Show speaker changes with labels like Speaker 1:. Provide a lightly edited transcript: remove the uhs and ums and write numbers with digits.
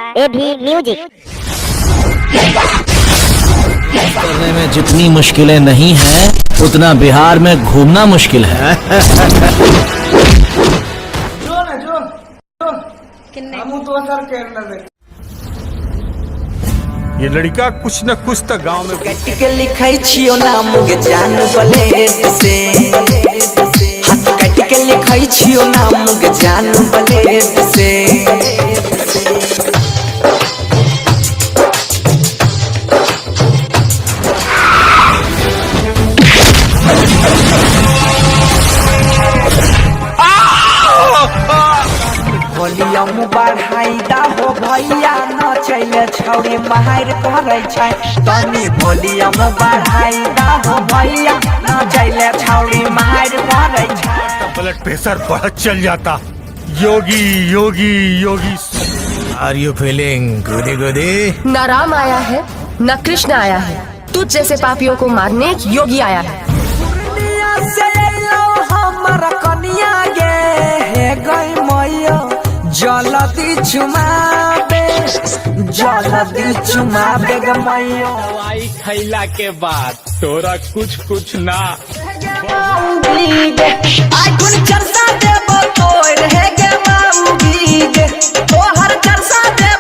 Speaker 1: ए भी म्यूजिक।
Speaker 2: करने में जितनी मुश्किलें नहीं हैं, उतना बिहार में घूमना मुश्किल है।
Speaker 3: जो ने जो हमहूँ दोसर करि लेबै।
Speaker 4: ये लड़का कुछ न कुछ तक गांव में
Speaker 5: कट के लिखै छियो नाम गे जान ब्लेड से, हाथ कट के लिखै छियो नाम गे जान ब्लेड से। वॉल्यूम बढ़ाई दा हो भैया, नचैले छौरी मार करै छै। तनी वॉल्यूम बढ़ाई दा हो भैया, नचैले छौरी मार करै छै।
Speaker 4: ब्लड प्रेशर बढ़त चल जाता। Yogi Yogi Yogi.
Speaker 2: Are you feeling goody goody?
Speaker 6: न राम आया है न कृष्ण आया है, तुझ जैसे पापियों को मारने एक योगी आया है।
Speaker 5: पूर्णिया से अइलौ हमर कनिया गे, हे गई मैयो जल्दी चुमाबे, जल्दी चुमाबे गे मैयो।
Speaker 7: दवाई खैला के बाद तोरा कुछ कुछ ना
Speaker 5: आइ कुन चरसा देबो तोर हे गे माउगी गे, तोहर चरसा देबो।